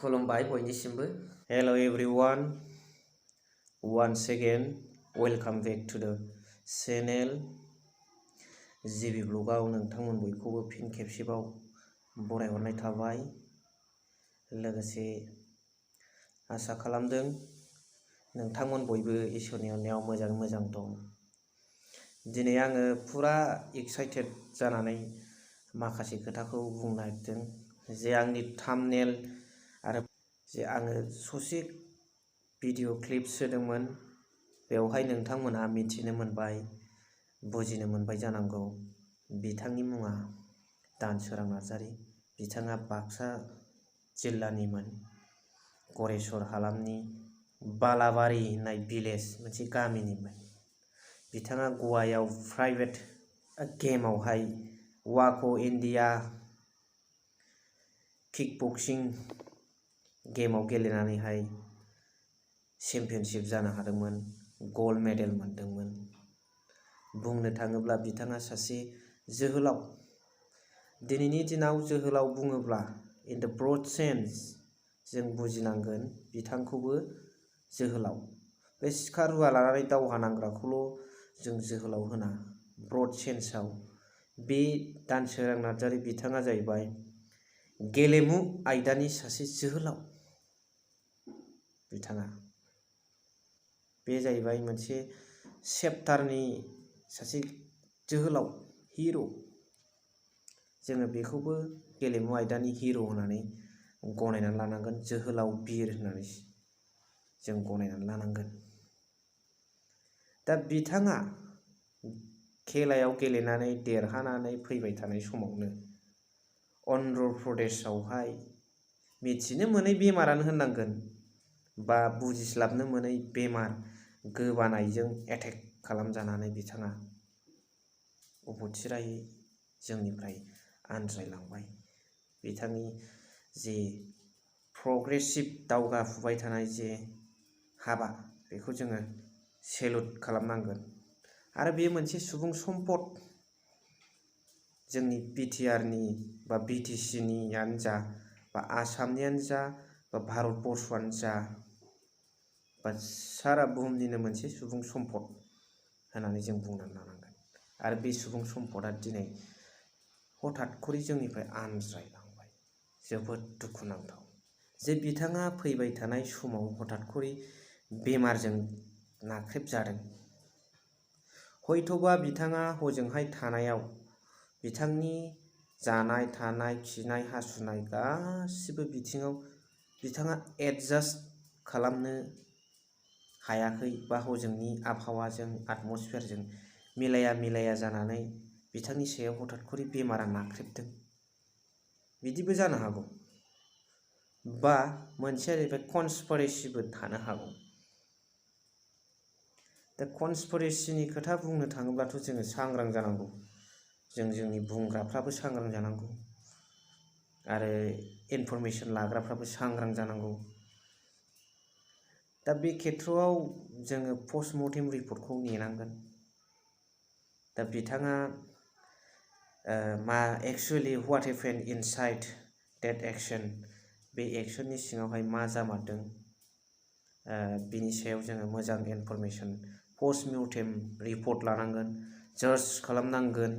खुलुमबाय बयनिसिमबो। Hello everyone, once again welcome back to the channel जिबि ब्लगाव नोंथांमोन बयखौबो फिन खेबसेबाव बरायहरनाय थाबाय। लोगोसे आसा खालामदों नोंथांमोन बयबो इसोरनि अननायाव मोजां दं। दिनै आङो पुरा एक्साइटेड जानानै माखासे खोथाखौ बुंनो नागिरदों जे आंनि थाम्बनेल आरो जे आङो ससे भिडिअ क्लिप सोदोंमोन बेवहाय नोंथांमोना मिथिनो मोनबाय, बुजिनो मोनबाय जानांगौ। बिथांनि मुङा दानसोरां नार्जारी। बिथाङा बाक्सा जिल्लानिमोन, गरेस्वर हालामनि बालाबारि होननाय भिलेज मोनसे गामिनिमोन। बिथाङा गवायाव प्राइभेट गेमावहाय वाक' इन्डिया किकबक्सिं गेमाव गेलेनानैहाय चेम्पियनशिप जानो हादोंमोन, गल्ड मेडेल मोनदोंमोन। बुंनो थाङोब्ला बिथाङा सासे जोहोलाव। दिनैनि दिनाव जोहोलाव बुङोब्ला इन द ब्रड सेन्स जों बुजिनांगोन बिथांखौबो जोहोलाव। बे सिखा रुवा लानानै दावहा नांग्राखौल' जों जोहोलाव होना। ब्रड सेन्सआव बे दानसोरां नार्जारी बिथाङा जाहैबाय गेलेमु आयदानि सासे जोहोलाव। बिथाङा बे जाहैबाय मोनसे चेप्टारनि सासे जोहोलाव, हिर'। जोङो बेखौबो गेलेमु आयदानि हिर' होननानै गनायनानै लानांगोन, जोहोलाव बिर होननानै जों गनायनानै लानांगोन। दा बिथाङा खेलायाव गेलेनानै देरहानानै फैबाय थानाय समावनो अन्ध्र प्रदेशआवहाय मिथिनो मोनै बेमारानो होननांगोन बा बुजिस्लाबनो मोनै बेमार गोबानायजों एटेक खालामजानानै बिथाङा अबथिरायै जोंनिफ्राय आनज्रायलांबाय। बिथांनि जे प्रग्रेसिभ दावगाफुबाय थानाय जे हाबा बेखौ जोङो सेलुट खालामनांगोन। आरो बेयो मोनसे सुबुं सम्पद। जोंनि बिटिआरनि बा बिटिसिनियानो जा बा आसामनियानो जा बा भारतबर्षआनो जा बा सारा बुहुमनिनो मोनसे सुबुं सम्पद होननानै जों बुंनानै लानांगोन। आरो बे सुबुं सम्पदा दिनै हठात खरि जोंनिफ्राय आनज्रायलांबाय। जोबोद दुखुनांथाव जे बिथाङा फैबाय थानाय समाव हठात खरि बेमारजों नाख्रेबजादों। हयथ'बा बिथाङा हजोंहाय थानायाव बिथांनि जानाय थानाय खिनाय हासुनाय गासिबो बिथिङाव बिथाङा एडजास्ट खालामनो हायाखै बा हजोंनि आबहावाजों एटमस्फेयारजों मिलाया जानानै बिथांनि सायाव हठात खरि बेमारा नाख्रेबदों। बिदिबो जानो हागौ। बा मोनसेया जाहैबाय कनस्पिरेसिबो थानो हागौ। दा कनस्पिरेसिनि खोथा बुंनो थाङोब्लाथ' जोङो सांग्रां जानांगौ। जों जोंनि बुंग्राफ्राबो सांग्रां जानांगौ आरो इनफरमेसन लाग्राफ्राबो सांग्रां जानांगौ। दा बे खेथ्रआव जोङो पस्टमर्टेम रिपर्टखौ नेनांगोन। दा बिथाङा मा actually what happened inside that action, बे एक्शननि सिङावहाय मा जामारदों बिनि सायाव जोङो मोजां इनफरमेसन पस्टमर्टेम रिपर्ट लानांगोन, जाज खालामनांगोन।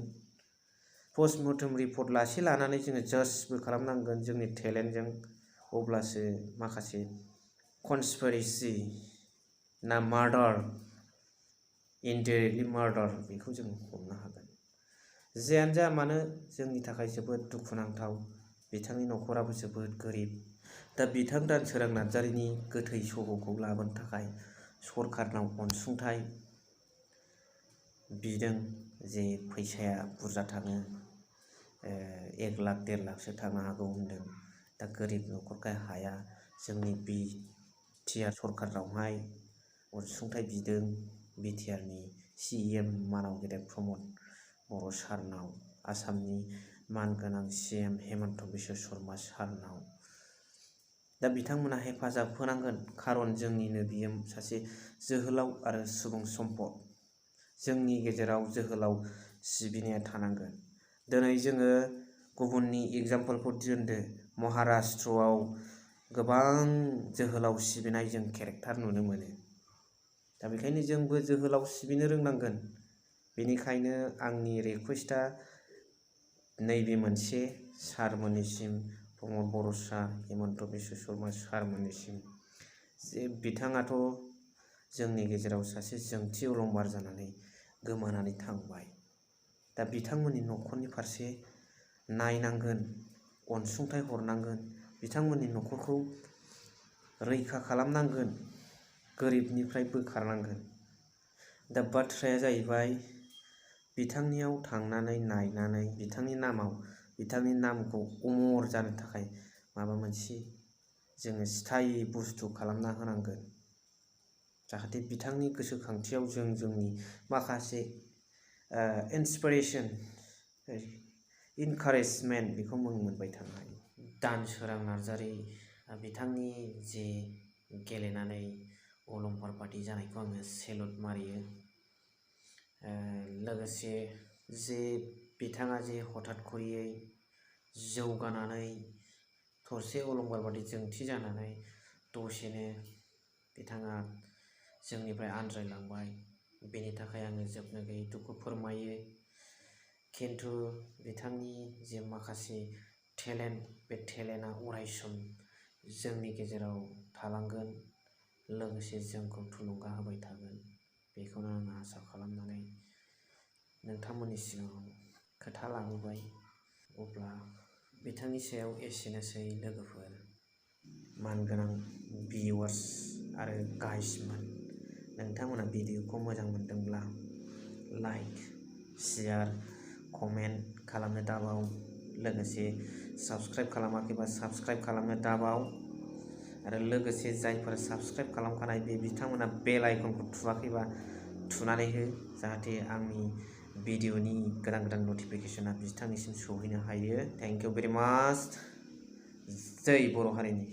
पस्टमर्टेम रिपर्ट लानानै जोङो जाजबो खालामनांगोन जोंनि टेलेन्टजों। अब्लासो माखासे कनस्पिरेसि ना मार्डार, इनडाइरेक्टलि मार्डार बेखौ जों हमनो हागोन। जियानो जा मानो जोंनि थाखाय जोबोद दुखुनांथाव। बिथांनि न'खराबो जोबोद गोरिब। दा बिथां दानसोरां नार्जारीनि गोथै सह'खौ लाबोनो थाखाय सरकारनाव अनसुंथाइ बिदों जे फैसाया बुरजा थाङो, 1 लाख 1.5 लाखसो थांनो हागौ होनदों। दा गोरिब न'खरखाय हाया। जोंनि बिटिआर सरकारनावहाय अनसुंथाइ बिदों, बिटिआरनि सिएम मानाव गेदेर प्रमद बर' सारनाव, आसामनि मानगोनां सिएम हेमन्त बिश्व शर्मा सारनाव। दा बिथांमोना हेफाजाब होनांगोन, खारन जोंनिनो बियो सासे जोहोलाव आरो सुबुं सम्पद। जोंनि गेजेराव जोहोलाव सिबिनाया थानांगोन। दिनै जोङो गुबुननि एग्जाम्पलखौ दोनदो। महाराष्ट्रआव गोबां जोहोलाव सिबिनाय जों केरेक्टार नुनो मोनो। दा बेखायनो जोंबो जोहोलाव सिबिनो रोंनांगोन। बेनिखायनो आंनि रिकुवेस्टआ नैबे मोनसे सारमोननिसिम, प्रमद बर' सार, हेमन्त बिश्व शर्मा सारमोननिसिम, जे बिथाङाथ' जोंनि गेजेराव सासे जोंथि अलंबार जानानै गोमानानै थांबाय। दा बिथांमोननि न'खरनि फारसे नायनांगोन, अनसुंथाइ हरनांगोन, बिथांमोननि न'खरखौ रैखा खालामनांगोन, गोरिबनिफ्राय बोखारनांगोन। दा बाथ्राया जाहैबाय बिथांनियाव थांनानै नायनानै बिथांनि नामखौ अमर जानो थाखाय माबा मोनसे जोङो स्थायि बुस्थु खालामना होनांगोन। जाहाथे बिथांनि गोसोखांथियाव जों जोंनि माखासे इन्सपिरेसन, इनकारेजमेन्ट बेखौ मोनबाय थानो हायो। दानसोरां नार्जारी बिथांनि जे गेलेनानै अलंबार बादि जानायखौ आङो सेलुट मारियो। लोगोसे जे बिथाङा जे हठात खरियै जौगानानै थरसे अलंबार बादि जोंथि जानानै दसेनो बिथाङा जोंनिफ्राय आनज्रायलांबाय, बेनि थाखाय आङो जोबनो गैयै दुखु फोरमायो। खिन्थु बिथांनि जे माखासे टेलेन्ट, बे टेलेन्टआ अरायसम जोंनि गेजेराव थालांगोन, लोगोसे जोंखौ थुलुंगा होबाय थागोन। बेखौनो आं आसा खालामनानै नोंथांमोननि सिगाङाव खोथा लाबोबाय। अब्ला बिथांनि सायाव एसेनोसै लोगोफोर, मानगोनां भिउवार्स आरो गाइसमोन। नोंथांमोना भिडिअखौ मोजां मोनदोंब्ला लाइक, शेयार, कमेन्ट खालामनो दाबाव। लोगोसे साबस्क्राइब खालामाखैबा साबस्क्राइब खालामनो दाबाव। आरो लोगोसे जायफोरा साबस्क्राइब खालामखानाय बिथांमोना बेल आइकनखौ थुवाखैबा थुनानै हो, जाहाथे आंनि भिडिअनि गोदान नटिफिकेसना बिथांनिसिम सौहैनो हायो। थेंक इउ भेरि माच। जै बर' हारिनि।